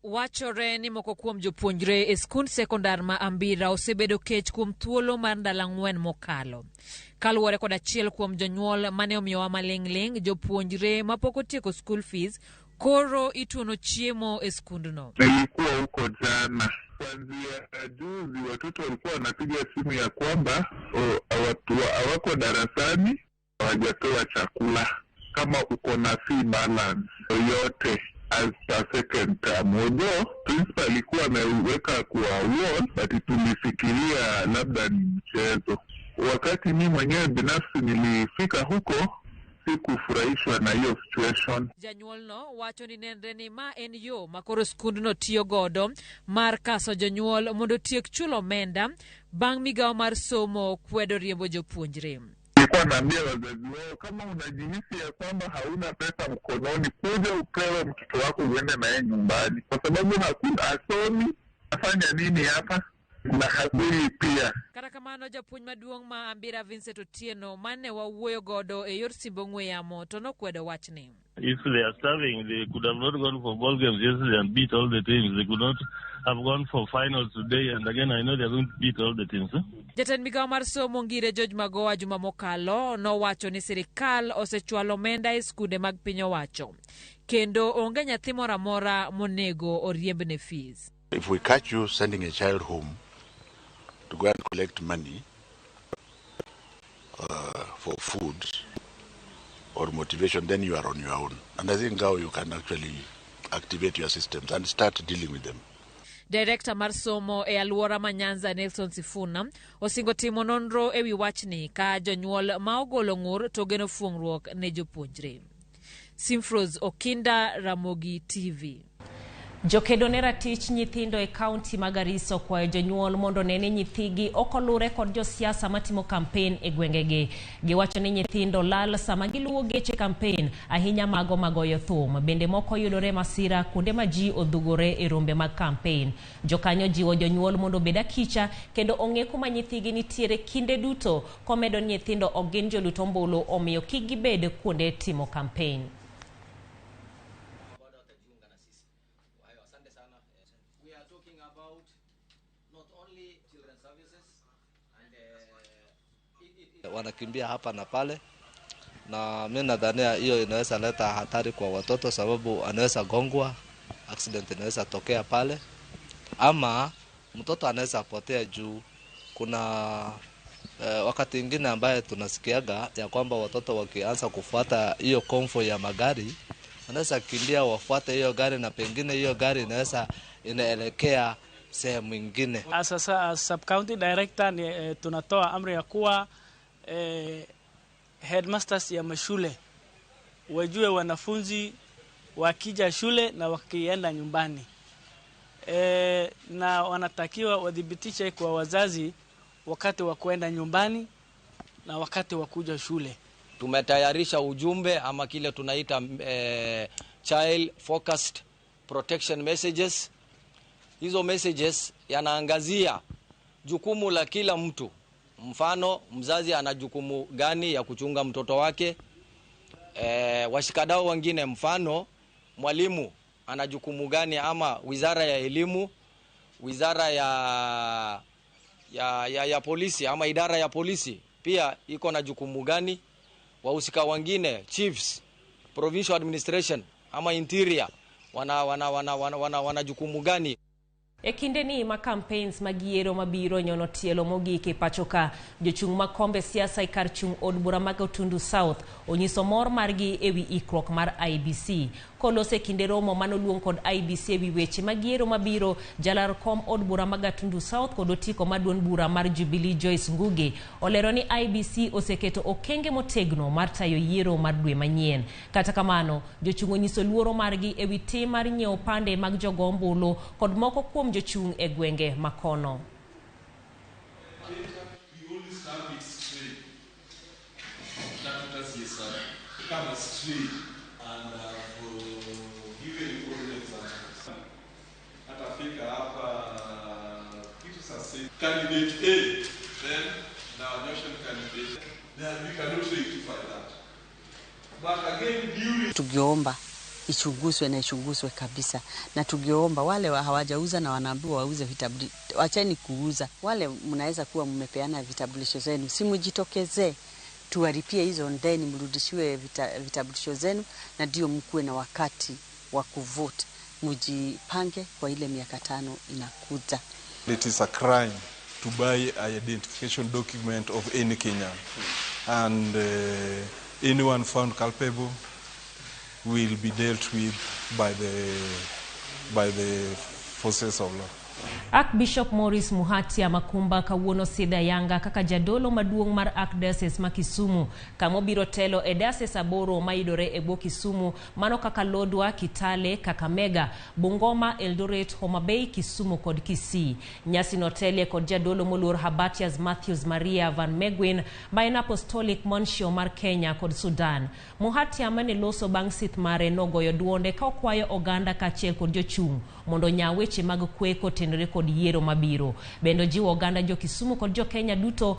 Wachore ni moko kuom jopuonjre e skund sekondar ma Ambira osebedo kech kuom thuolo mar ndalo 4 mokalo. Kaluwore kod achiel kuom jonyuol mane omiyowa maling'ling', jopuonjre mapok otieko school fees koro ituono chiemo e skundno. Nilikuwa huko jana. Kuanzia juzi watoto walikuwa wanapiga simu ya kwamba hawako darasani, hawajapewa chakula. Kama uko na fee balance yoyote as per second term. Although principal alikuwa ameweka kwa wall, but tulifikiria labda ni mchezo. Wakati mi mwenyewe binafsi nilifika huko, sikufurahishwa na hiyo situation. Janyuolno wacho ni nenre ni ma en yo ma koro skundno tiyo godo mar kaso jonyuol mondo otiek chulo omenda bang' migawo mar somo kwedo riembo jopuonjre. Nilikuwa naambia wazazi wao, kama unajihisi ya kwamba hauna pesa mkononi, kuja upewe mtoto wako uende naye nyumbani, kwa sababu hakuna asomi, afanya nini hapa na hakuli pia. Kata kamano, japuonj maduong' ma Ambira Vincent Otieno mane wawuoyo godo e yor simb ong'we yamo to nokwedo wachni. If they are starving, they could have not gone for ball games yesterday and beat all the teams. They could not have gone for finals today, and again, I know they are going to beat all the teams. Huh? Jatend migawo mar somo Ngire George Magoha juma mokalo nowacho ni sirikal osechwalo omenda e skunde mag piny owacho kendo onge nyathi moro amora monego oriembne fees. If we catch you sending a child home to go and collect money for food or motivation, then you are on your own. And I think now you can actually activate your systems and start dealing with them. Direkta mar somo e alwora ma Nyanza Nelson Sifuna osingo timo nonro ewi wachni ka jonyuol ma ogolo ng'ur to geno fuong'ruok ne jopuonjre. Simfros Okinda, Ramogi TV. Jokedo ne ratich nyithindo e kaunti ma Garissa okwayo jonyuol mondo one ni nyithigi ok olure kod josiasa matimo kampen e gwengegi. Giwacho ni nyithindo lal sama giluwo geche kampen, ahinya mago magoyo thum. Bende moko yudore masira kuonde ma ji odhugore e rombe mag kampen. Jokanyo jiwo jonyuol mondo obed akicha kendo ong'e kuma nyithigi nitiere kinde duto, komedo ni nyithindo ok gin jolut ombulu omiyo kik gibed kuonde timo kampen. Wanakimbia hapa na pale, na mimi nadhania hiyo inaweza leta hatari kwa watoto, sababu anaweza gongwa, accident inaweza tokea pale, ama mtoto anaweza potea juu kuna wakati ingine ambaye tunasikiaga ya kwamba watoto wakianza kufuata hiyo convoy ya magari, wanaweza kimbia wafuate hiyo gari, na pengine hiyo gari inaweza inaelekea sehemu nyingine. Sasa sub county director ni tunatoa amri ya kuwa headmasters ya mashule wajue wanafunzi wakija shule na wakienda nyumbani, na wanatakiwa wadhibitishe kwa wazazi wakati wa kuenda nyumbani na wakati wa kuja shule. Tumetayarisha ujumbe ama kile tunaita child focused protection messages. Hizo messages yanaangazia jukumu la kila mtu. Mfano, mzazi ana jukumu gani ya kuchunga mtoto wake? Washikadau wengine, mfano mwalimu ana jukumu gani, ama wizara ya elimu, wizara ya polisi ama idara ya polisi pia iko na jukumu gani? Wahusika wengine, chiefs, provincial administration ama interior wana jukumu gani? E kinde ni ma campaigns mag yiero mabiro nyono tielo mogik e pacho ka, jochung' mag kombe siasa e kar chung' od bura mag Otundu South onyiso mor margi ewi ikruok mar IEBC. Kolose kinde romo manoluong kod IEBC ewi weche mag yiero mabiro, jalar kom od bura mag Gatundu South kod otiko mar duond bura mar Jubilee Joyce Ngugi olero ni IEBC oseketo okenge motegno mar tayo yiero mar dwe manyien. Kata kamano, jochung' onyiso luoro margi ewi tim mar nyiewo pande mag jogo ombulu kod moko kuom jochung' e gwenge makono. Candidate A, then naonyesha candidate, then we cannot rectify that. But again, during tukiomba Ichunguzwe na ichunguzwe kabisa, na tungeomba wale wa hawajauza na wanaambiwa wauze vitambulisho, wacheni kuuza. Wale mnaweza kuwa mmepeana vitambulisho zenu, si mjitokezee tuwalipie hizo ndeni, mrudishiwe vitambulisho zenu, na ndio mkuwe na wakati wa kuvote, mjipange kwa ile miaka 5 inakuja. It is a crime to buy identification document of any Kenyan, and anyone found culpable will be dealt with by the forces of law. Archbishop Maurice Muhatia Makumba kawuono sidho ayanga kaka jadolo maduong' mar Archdiocese ma Kisumu, kama obiro telo e diocese 8 mayudore e bwo Kisumu, mano kaka Lodwar, Kitale, Kakamega, Bungoma, Eldoret, Homa Bay, Kisumu kod Kisii. Nyasi notelie kod jadolo moluor Habatias Matthews Maria Van Megwin, ma en Apostolic Nuncio mar Kenya kod Sudan. Muhatia mane loso bang' sith mare nogoyo duonde ka okwayo oganda kaachiel kod jochung' mondo onya weche mag kwe kotenore kod yiero mabiro. Bende ojiwo oganda jo Kisumu kod jo Kenya duto.